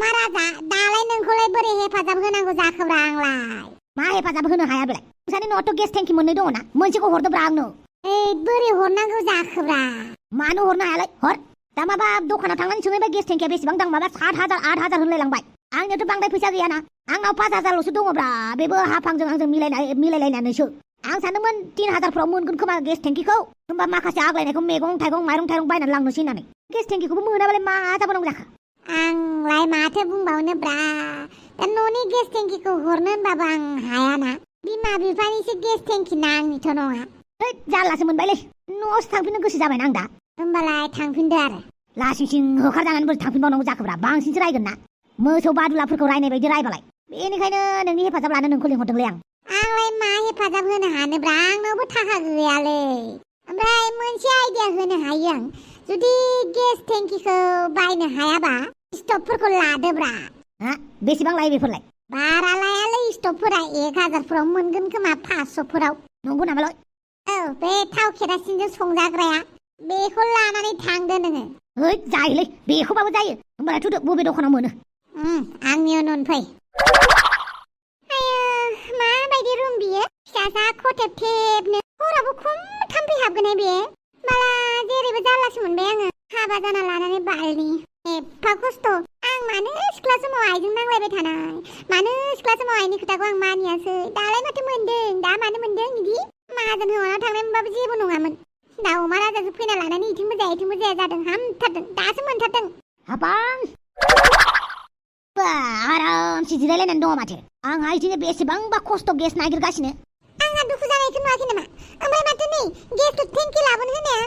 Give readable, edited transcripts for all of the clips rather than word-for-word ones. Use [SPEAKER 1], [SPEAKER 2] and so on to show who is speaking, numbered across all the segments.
[SPEAKER 1] मा राजा दालाय नोंखौलाय बोरै हेफाजाब होनांगौ जाखोब्रा आंलाय
[SPEAKER 2] मा हेफाजाब होनो हाया बेलाय नोंसानि न'आवथ' गेस टेंकि मोननै दङ ना मोनसेखौ हरदोब्रा आंनो
[SPEAKER 1] बोरै हरनांगौ जाखोब्रा
[SPEAKER 2] मानो हरनो हायालाय हर दा माबा दखानाव थांनानै सोंनायबा गेस टेंकिया बेसेबां दां माबा 7,000 8,000 होनलायलांबाय आंनियावथ' बांद्राय फैसा गैयाना आंनाव 5,000ल'सो दङब्रा बेबो हाफांजों आंजों मिलायलायनानैसो आं सानदोंमोन 3,000 मोनगोन खोमा गेस टेंकिखौ होमबा माखासे आग्लायनायखौ मैगं थाइगं माइरं बायनानै लांनोसै होननानै गेस टेंकिखौबो मोनाबालाय मा जाबावनांगौ जाखो
[SPEAKER 1] आंलाय माथो बुंबावनोब्रा दा न'नि गेस टेंकिखौ हरनो होनबाबो आं हायाना बिमा बिफानिसो गेस टेंकि ना आंनिथ' नङा
[SPEAKER 2] जारलासो मोनबायलै न'आवसो थांफिननो गोसो जाबायना आं दा
[SPEAKER 1] होमबालाय थांफिनदो आरो
[SPEAKER 2] लासिंसिं होखारजानानै बोरै थांफिनबावनांगौ जाखोब्रा बांसिनसो रायगोन ना मोसौ बादुलाफोरखौ रायनाय बायदि रायबालाय बेनिखायनो नोंनि हेफाजाब लानो नोंखौ लिंहरदोंलै
[SPEAKER 1] आंलाय मा हेफाजाब होनो हानोब्रा आंनावबो थाखा गैयालै ओमफ्राय मोनसे आइडिया होनो हायो आं जुदि गेस टेंकिखौ बायनो हायाबा स्टपफोरखौ लादोब्रा
[SPEAKER 2] बेसेबां लायो बेफोरलाय
[SPEAKER 1] बारा लायालै स्टपफोरा 1,000 मोनगोन खोमा 500
[SPEAKER 2] नंगौ नामालाय
[SPEAKER 1] बे थाव केरासिनजों संजाग्राया बेखौ लानानै थांदो नोङो
[SPEAKER 2] जायोलै बेखौबाबो जायो होमबालाय थुदो बबे दखानाव मोनो
[SPEAKER 1] आंनि उन फै माबायदि रुम बियो फिसासा खथेब थेबनो हरावबो खम थाम्फै हाबगोनहाय बे माला जेरैबो जारलासो मोनबाय आङो हाबा जाना लानानै बालनि एफा खस्थ' आं मानो सिख्ला समाव आइजों नांलायबाय थानाय मानो सिख्ला समाव आइनि खोथाखौ आं मानियासै दालाय माथो मोनदों दा मानो मोनदों बिदि माहाजोन हौवानाव थांनाय मोनबाबो जेबो नङामोन दा अमा राजाजों फैना लानानै इथिंबो जाया जादों हामथारदों दासो मोनथारदों
[SPEAKER 2] हाबां आरामसे जिरायलायनानै दङ माथो आंहा इदिनो बेसेबांबा खस्थ' गेस नागिरगासिनो
[SPEAKER 1] आंहा दुखु जानायखौ नुवाखै नामा ओमफ्राय माथो नै गेस टेंकि लाबोनो होनाया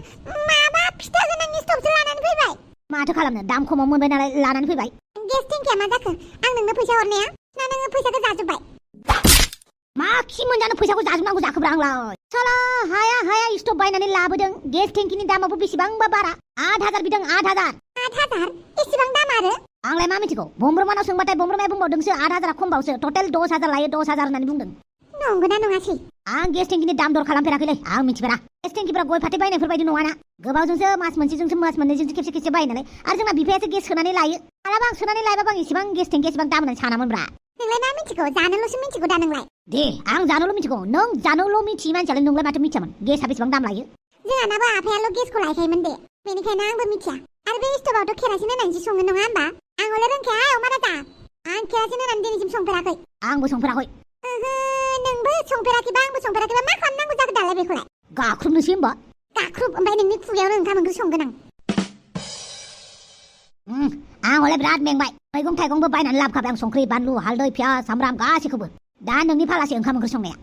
[SPEAKER 1] माबा फिथा गोनां स्टपसो लानानै फैबाय
[SPEAKER 2] माथो खालामनो दाम खमाव मोनबाय नालाय लानानै फैबाय
[SPEAKER 1] गेस टेंकिया मा जाखो आं नोंनो फैसा हरनाया ना नोङो फैसाखौ जाजोब्बाय
[SPEAKER 2] मा खि मोनजानो फैसाखौ जाजोबनांगौ जाखोब्रा आंलाय साला हाया स्टप बायनानै लाबोदों गेस टेंकिनि दामाबो बेसेबांबा बारा 8,000 बिदों 8,000
[SPEAKER 1] एसेबां दाम आरो
[SPEAKER 2] आंलाय मा मिथिगौ बमब्रमानाव सोंबाथाय बमब्रमाया बुंबावदोंसो 8,000 खमबावसो टटेल 10,000 लायो 10,000 होननानै बुंदों
[SPEAKER 1] नंगौना नङासै
[SPEAKER 2] आं गेस टेंकिनि दाम दर खालामफेराखैलै आं मिथिफेरा गेस टेंकिफ्रा गय फाथै बायनायफोर बायदि नङाना गोबावजोंसो मास मोनसेजोंसो मास मोननैजोंसो खेबसे बायो नालाय आरो जोंना बिफायासो गेस सोनानै लायो मालाबा आं सोनानै लायबाबो आं इसेबां गेस टेंकि एसेबां दाम होननानै सानामोनब्रा
[SPEAKER 1] नोंलाय मा मिथिगौ जानोल'सो मिथिगौ दा नोंलाय
[SPEAKER 2] दे आं जानोल' मिथिगौ नों जानोल' मिथियै मानसियालाय नोंलाय माथो मिथियामोन गेसआ बेसेबां दाम लायो
[SPEAKER 1] जोंहानाबो आफायाल' गेसखौ लायखायोमोन दे बेनिखायनो आंबो मिथिया आरो बे स्टपआवथ' केरासिन होनानैसो सङो नङा होमबा आं हले रोंखाया अमा राजा आं केरासिन होनानै दिनैसिम संफेराखै
[SPEAKER 2] आंबो संफेराखै
[SPEAKER 1] नोंबो संफेराखैबा आंबो संफेराखैबा मा खालामनांगौ जाखो दालाय बेखौलाय
[SPEAKER 2] गाख्रुबनोसै होमबा
[SPEAKER 1] गाख्रुब ओमफ्राय नोंनि खुगायावनो ओंखाम ओंख्रि संगोन
[SPEAKER 2] आं हले बिराद मेंबाय मैगं थाइगंबो बायनानै लाबोखाबाय आं संख्रि बानलु हालदै पियाज सामब्राम गासैखौबो दा नोंनि फालासे ओंखाम ओंख्रि संनाया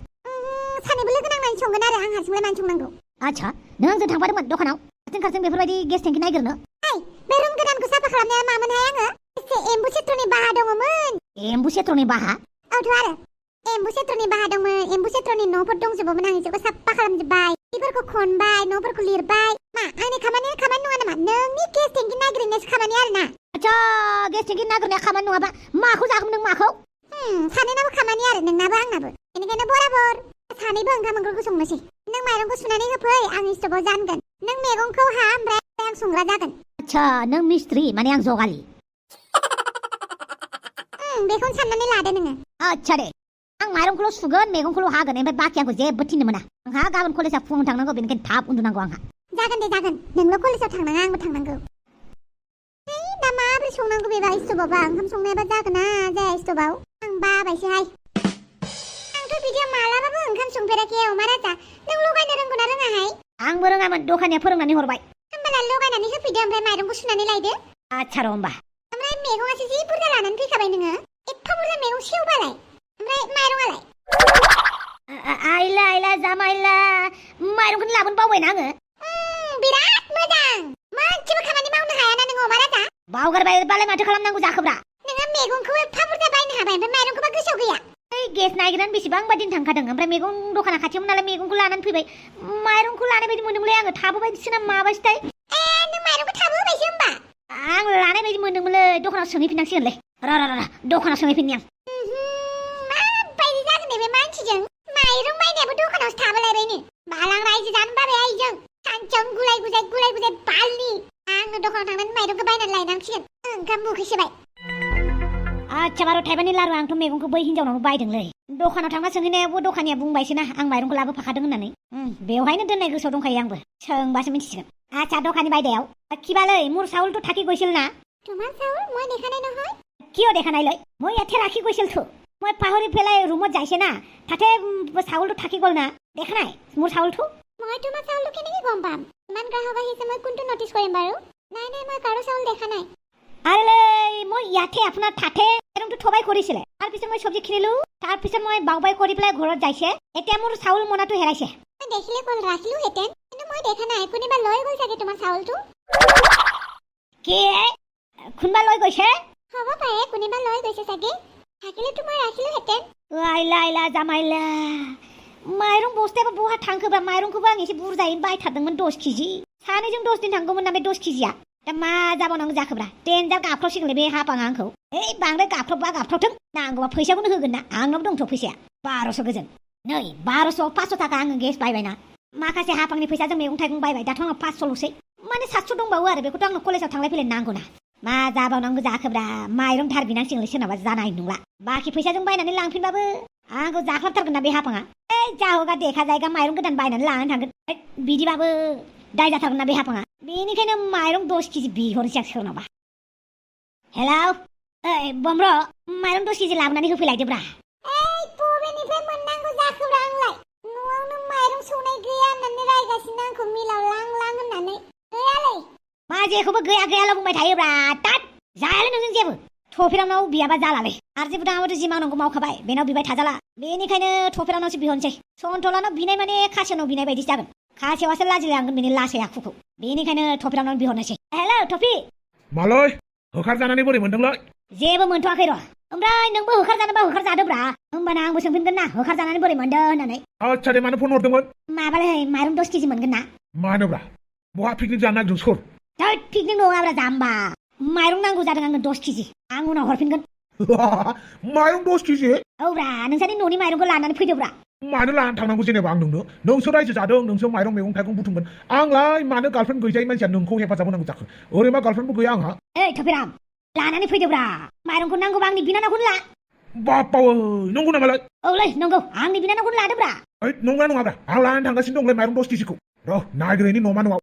[SPEAKER 1] सानैबो लोगो नांनानै संगोन आरो आं हारसिंलाय मानो संनांगौ
[SPEAKER 2] आच्छा नों आंजों थांफादोंमोन दखानाव खारथिं बेफोरबायदि गेस टेंकि नागिरनो
[SPEAKER 1] बे रुम गोदानखौ साफा खालामनाया मामोनहाय आङो एसे एम्बु सेत्रनि बाहा दङमोन
[SPEAKER 2] एम्बु सेत्रनि बाहा
[SPEAKER 1] औथ' आरो एम्बु सेत्रनि बाहा दंमोन एम्बु सेत्रनि न'फोर दंजोबोमोन आं इसोरखौ साफा खालामजोब्बाय बेफोरखौ खनबाय न'फोरखौ लिरबाय मा आंनि खामानि नङा नामा नोंनि गेस टेंकि नागिरनायसो खामानि आरोना
[SPEAKER 2] आच्छा गेस टेंकि नागिरनाया खामानि नङाबा माखौ जागोन नों माखौ
[SPEAKER 1] सानैनाबो खामानि आरो नोंनाबो आंनाबो बेनिखायनो बराबर सानैबो ओंखाम ओंख्रिखौ संनोसै नों माइरंखौ सुनानै होफै आं स्टपआव जानगोन नों मैगंखौ हा ओमफ्राय आं संग्रा जागोन
[SPEAKER 2] आच्छा नों मिस्ट्रि माने आं जगालि
[SPEAKER 1] बेखौनो साननानै लादो नोङो
[SPEAKER 2] आच्छा दे आं माइरंखौल' सुगोन मैगंखौल' हागोन ओमफ्राय बाखि आंखौ जेबो थिननो मोना आंहा गाबोन कलेजाव फुङाव थांनांगौ बेनिखायनो थाब उन्दुनांगौ आंहा
[SPEAKER 1] जागोन दे जागोन नोंल' कलेजाव थांनाङा आंबो थांनांगौ दा माबोरै संनांगौ बेबा स्टपआवबा ओंखाम संनायाबा जागोन ना जाया स्टपआव आं बाबायसोहाय आंथ' बिदियाव मालाबाबो ओंखाम संफेराखै अमा राजा नों लगायनो रोंगौ ना रोङाहाय
[SPEAKER 2] आंबो रोङामोन दखानिया फोरोंनानै हरबाय
[SPEAKER 1] होमबालाय लगायनानै होफैदो ओमफ्राय माइरंखौ सुनानै लायदो
[SPEAKER 2] आच्छा र' होमबा
[SPEAKER 1] ओमफ्राय मैगङासो जि बुरजा लानानै फैखाबाय नोङो एफा बुरजा मैगं सेवबालाय ओमफ्राय माइरङालाय
[SPEAKER 2] आइला जामाइला माइरंखौनो लाबोनो बावबायना आङो
[SPEAKER 1] बिराद मोजां मोनसेबो खामानि मावनो हायाना नोङो अमा राजा
[SPEAKER 2] बावगारबायबालाय माथो खालामनांगौ जाखोब्रा
[SPEAKER 1] नोङो मैगंखौ एफा बुरजा बायनो हाबाय ओमफ्राय माइरंखौबा गोसोआव गैया
[SPEAKER 2] गेस नागिरनानै बेसेबांबा दिन थांखादों ओमफ्राय मैगं दखाना खाथियावमोन नालाय मैगंखौ लानानै फैबाय माइरंखौ लानाय बायदि मोनदोंमोनलै आङो थाबोबायसो ना माबायसोथाय
[SPEAKER 1] नों माइरंखौ थाबोबायसो होमबा
[SPEAKER 2] आं लानाय बायदि मोनदोंमोनलै दखानाव सोंहैफिननांसिगोनलै र' दखानाव सोंहैफिननि आं
[SPEAKER 1] माबायदि जागोन बे मानसिजों माइरं बायनायाबो दखानावसो थाबोलायबायनो बालां रायजो जानो बाबाय आइजों सानसेयावनो गुलाय गुजाय बालनि आङो दखानाव थांनानै माइरंखौ बायनानै लायनांसिगोन ओंखाम उखैसोबाय
[SPEAKER 2] आच्छा 12 थाइबानि लारु आंथ' मैगंखौ बै हिनजावनावनो बायदोंलै दखानाव थांना सोंहैनायावबो दखानिया बुंबायसोना आं माइरंखौ लाबोफाखादों होननानै बेवहायनो दोननाय गोसोआव दंखायो आंबो सोंबासो मिथिसिगोन आच्छा दखानी বাইদেউ কিবালৈ মোৰ চাউলটো থাকি গৈছিল না
[SPEAKER 1] তোমাৰ চাউল মই দেখা নাই নহয়
[SPEAKER 2] কিয় দেখা নাই লৈ মই ইয়াতে ৰাখি গৈছিলতো মই পাহৰি পেলাই ৰুমত যাইছে না তাতে চাউলটো থাকি গ'ল না দেখা নাই মোৰ চাউলটো
[SPEAKER 1] মই তোমাৰ চাউলটো কেনেকৈ গম পাম ইমান গ্ৰাহক আহিছে মই কোনটো নটিচ কৰিম বাৰু নাই নাই মই কাৰো চাউল দেখা নাই
[SPEAKER 2] আৰে মই ইয়াতে আপোনাৰ তাতে এরমটো থবাই কৰিছিলে তাৰপিছত মই চব্জি কিনিলো তাৰপিছত মই বাউবাই কৰি পেলাই ঘৰত যাইছে এতিয়া মোৰ চাউল মনাটো হেৰাইছে
[SPEAKER 1] মই দেখিলে কল ৰাখিলো হেতেন কিন্তু মই দেখা নাই কোনোবা লৈ গ'ল চাগে তোমাৰ চাউলটো
[SPEAKER 2] কি কোনোবা লৈ গৈছে
[SPEAKER 1] হ'ব পাৰে কোনোবা লৈ গৈছে চাগে থাকিলে তোমাৰ ৰাখিলো হেতেন
[SPEAKER 2] आइला जामाइला माइरं बस्थायाबो बहा थांखोबा माइरंखौबो आं एसे बुरजायैनो बायथारदोंमोन 10 केजि सानैजों 10 दिन थांगौमोन ना बे 10 केजिया दा मा जाबावनांगौ जाखोब्रा देनजार गाबख्रावसिगोनलै बे हाफाङा आंखौ ओइ बांद्राय गाबख्रावथों नांगौबा फैसाखौनो होगोन ना आंनाव दंथ' फैसाया 1200 गोजोन नै 1200 500 थाखा आङो गेस बायबायना माखासे हाफांनि फैसाजों मैगं थाइगं बायबाय दाथ' आंनाव 500ल'सै माने 700 दंबावो आरो बेखौथ' आंनो कलेजाव थांलाय फैलाय नांगौना मा जाबावनांगौ जाखोब्रा माइरं धार बिनांसिगोनलै सोरनाबा जानाय नंला बाखि फैसाजों बायनानै लांफिनबाबो आंखौ जाख्लाबथारगोन ना बे हाफाङा ओइ जाहोगा देखा जायगा माइरं गोदान बायनानै लानानै थांगोन बिदिबाबो दाय जाथारगोन ना बे हाफाङा बेनिखायनो माइरं 10 केजि बिहरनोसै आं सोरनावबा हेलौ ओइ बम्र माइरं 10 केजि लाबोनानै होफैलायदोब्रा
[SPEAKER 1] ओइ बबेनिफ्राय मोननांगौ जाखोब्रा आंलाय न'आवनो माइरं सौनाय गैया होननानै रायगासिनो आंखौ मिलाव लां होननानै गैयालै
[SPEAKER 2] मा जेखौबो गैयाल' बुंबाय थायोब्रा तात जायालै नोंजों जेबो थफेरावनाव बियाबा जालालै आरो जेबो दाङाबाथ' जि मावनांगौ मावखाबाय बेनाव बिबाय थाजाला बेनिखायनो थफेरावनावसो बिहरनोसै सन्थलानाव बिनाय माने खासेवनाव बिनाय बायदिसो जागोन खासेवासो लाजिलांगोन बेनि लासै आखुखौ बेनिखायनो थफेरावनाव बिहरनोसै हेलौ थफि
[SPEAKER 3] मालै होखारजानानै बोरै मोनदोंलै
[SPEAKER 2] जेबो मोनथ'वाखै र' ओमफ्राय नोंबो होखारजानोबा होखारजादोब्रा होमबाना आंबो सोंफिनगोन ना होखारजानानै बोरै मोनदों होननानै
[SPEAKER 3] आच्छा दे मानो फन हरदोंमोन
[SPEAKER 2] माबालै माइरं 10 केजि मोनगोन ना
[SPEAKER 3] मानोब्रा बहा पिकनिक जानो नागिरदों सोर
[SPEAKER 2] थैद पिकनिक नङाब्रा जाम्बा माइरं नांगौ जादों आंनो 10 केजि आं उनाव हरफिनगोन
[SPEAKER 3] माइरं 10 केजि
[SPEAKER 2] औब्रा नोंसानि न'नि माइरंखौ लानानै फैदोब्रा
[SPEAKER 3] मानो लानानै थांनांगौ जेनेबा आं नोंसोर रायजो जादों नोंसोर माइरं मैगं थाइगं बुथुमगोन आंलाय मानो गार्लफ्रेन्ड गैजायै मानसिया नोंखौ हेफाजाब होनांगौ जाखो ओरै मा गार्लफ्रेन्डबो गैया आंहा
[SPEAKER 2] ओइ थफेराम लानानै फैदोब्रा माइरंखौ नांगौबा आंनि बिनानावखौनो ला
[SPEAKER 3] बापावै नंगौ नामालाय
[SPEAKER 2] औलै नंगौ आंनि बिनानावखौनो लादोब्रा
[SPEAKER 3] ओइ नंगौना नङाब्रा आं लानानै थांगासिनो दंलै माइरं 10 केजिखौ र' नागिरैनि न'मा न'आव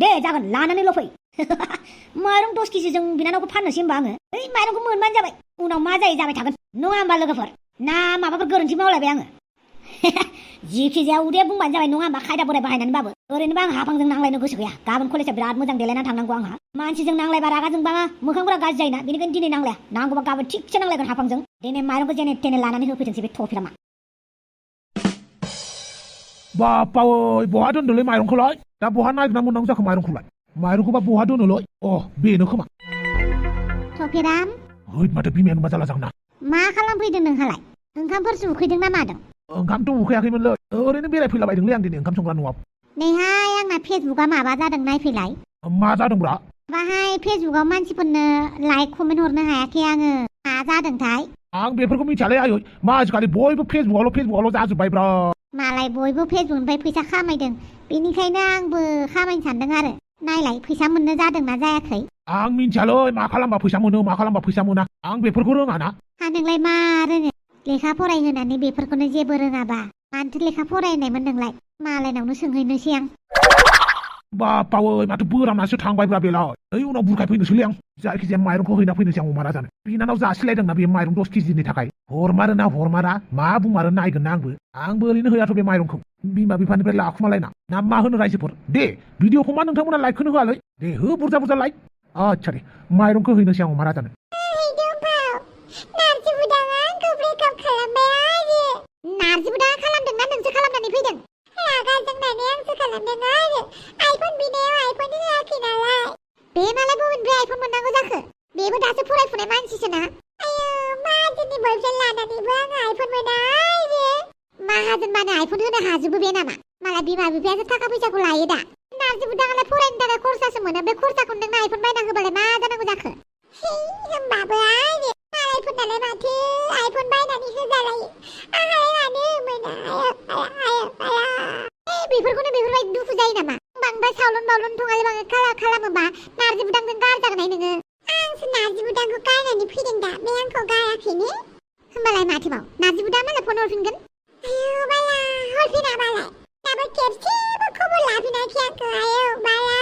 [SPEAKER 2] दे जागोन लानानैल' फै माइरं 10 केजि जों बिनानावखौ फाननोसै होमबा आङो ओइ माइरंखौ मोनबानो जाबाय उनाव मा जायो जाबाय थागोन नङा होमबा लोगोफोर ना माबाफोर गोरोन्थि मावलायबाय आङो जिखि जाया उदैया बुंबानो जाबाय नङा होमबा खायदा बोराय बाहायनानैबाबो ओरैनोबा आं हाफांजों नांलायनो गोसो गैया गाबोन कलेजाव बिराद मोजां देलायना थांनांगौ आंहा मानसिजों नांलायबा रागा जोंबा मोखांफोरा गाज्रि जायोना बेनिखायनो दिनै नांलाया नांगौबा गाबोन थिगसे नांलायगोन हाफांजों दिनै माइरंखौ जेने तेने लानानै होफैथोंसै बे थफेरामा
[SPEAKER 3] बापावै बहा दोनदोंलै माइरंखौलाय दा बहा नागिरना मोननांगौ जाखो माइरंखौबा बहा दोनोलै बेनो खोमा
[SPEAKER 1] थफेराम
[SPEAKER 3] ओइ माथो बिमायानो मा जाला जागोन ना
[SPEAKER 1] मा खालामफैदों नोंहालाय ओंखामफोर उखैदों ना मादों
[SPEAKER 3] ओंखामथ' उखैयाखैमोनलै ओरैनो बेरायफैलाबायदोंलै आं दिनै ओंखाम संग्रा न'आव
[SPEAKER 1] नैहाय आंना फेसबुकआ माबा जादों नायफैलाय
[SPEAKER 3] मा जादोंब्रा
[SPEAKER 1] बाहाय फेसबुकआव मानसिफोरनो लाइक कमेन्ट हरनो हायाखै आङो मा जादोंथाय
[SPEAKER 3] आं बेफोरखौ मिथियालै आयै मा आजिखालि बयबो फेसबुकआवल' जाजोब्बायब्रा
[SPEAKER 1] मालाय बयबो फेसबुकनिफ्राय फैसा खामायदों बेनिखायनो आंबो खामायनो सानदों आरो नायलाय फैसा मोननो जादोंना जायाखै
[SPEAKER 3] आं मिथियालै मा खालामबा फैसा मोनो मा खालामबा फैसा मोना आं बेफोरखौ रोङाना
[SPEAKER 1] नोंलाय मा रोङो लेखा फरायहोनानै बेफोरखौनो जेबो रोङाबा मानोथो लेखा फरायनायमोन नोंलाय मालायनावनो सोंहैनोसै आं
[SPEAKER 3] बापावै माथो बोरामनासो थांबायब्रा बेलाय ओइ उनाव बुरखायफैनोसैलै आं जायखिजाया माइरंखौ हैना फैनोसै आं अमा राजानो बिनानाव जासिलायदोंना बे माइरं 10 केजिनि थाखाय हरमारोना हरमारा मा बुंमारो नायगोन ना आंबो ओरैनो होयाथ' बे माइरंखौ बिमा बिफानिफ्राय लाखुमालायना ना मा होनो रायजोफोर दे भिडिअखौ मा नोंथांमोना लाइकखौनो होआलै दे हो बुरजा लाइक आच्छा दे माइरंखौ हैनोसै आं अमा राजानो
[SPEAKER 1] नारजि बुदाङा खालामदोंना नोंसो खालामनानै फैदों रागा जोंनानै आंसो खालामदों आरो आइफन बिनायाव आइफन होआखै नालाय बे मालाय बबेनिफ्राय आइफन मोननांगौ जाखो बेबो दासो फरायफुनाय मानसिसोना आयौ माहाजोननि बयफ्रेन्ड लानानैबो आङो आइफन मोना रे माहाजोन मानो आइफन होनो हाजोबो बे नामा मालाय बिमा बिफायासो थाखा फैसाखौ लायो दा नारजि बुदाङालाय फरायनो थाखाय खरसासो मोनो बे खरसाखौनो नोंनो आइफन बायना होबालाय मा जानांगौ जाखो होमबाबो आरो मालायफोरनालाय माथो आइफन बायनानै होजालायो आंहालाय मानो मोना बेफोरखौनो बेफोरबायदि दुखु जायो नामा बांद्राय सावलन बावलन थङाले बाङाले खालामोबा नारजि बुदांजों गारजागोनहाय नोङो आंसो नारजि बुदांखौ गारनानै जानानै फैदों दा बे आंखौ गायाखैनो होमबालाय माथोबाव नार्जिबुदा मालाय फन हरफिनगोन आयौ बाला हरफिनाबालाय दाबो खेबसेबो खबर लाफिनाखै आंखौ आयौ बाला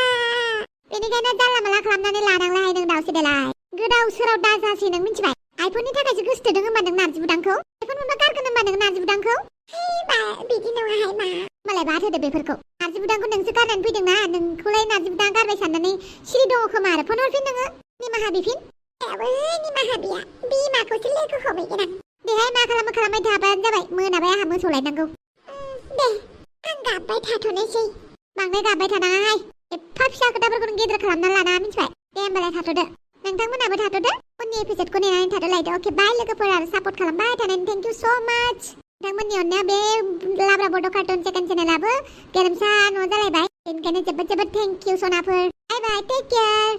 [SPEAKER 1] बेनिखायनो जानला माला खालामनानै लानांलाय नों दावसे देलाय गोदाव सोराव दाजासै नों मिथिबाय आइफननि थाखायसो गोसोथोदों होमबा नों नार्जिबुदांखौ आइफन मोनबा गारगोन होमबा नों नार्जिबुदांखौ है बा बिदि नङाहाय मा मालाय बाद होदो बेफोरखौ नार्जिबुदांखौ नोंसो गारनानै फैदोंना नोंखौलाय नार्जिबुदां गारबाय साननानै सिरि दङ खोमा आरो फन हरफिन नोङो निमाहा बिफिन दाबो निमाहा बिया बिमाखौसो लोगो हमहैगोन आं देहाय मा खालामो खालामबाय थाबानो जाबाय मोनाबाय आंहा मोसौ लायनांगौ दे आं गाबबाय थाथ'नोसै बांद्राय गाबबाय थानाङाहाय एफा फिसा खोथाफोरखौ गेदेर खालामना लानाङा मिथिबाय दे होमबालाय थाथ'दो नोंथांमोनाबो थाथ'दो उननि एपिसडखौ नेनानै थादोलायदो अके बाय लोगोफोर आरो सापर्ट खालामबाय थानायनि थेंक इउ स' माच नोंथांमोननि अननायाव बे लाब्रा बड' कार्टुन सेकेन्ड चेनेलाबो गेरेमसा न' जालायबाय बेनिखायनो जोबोद जोबोद थेंक इउ सनाफोर बाय बाय टेक केयार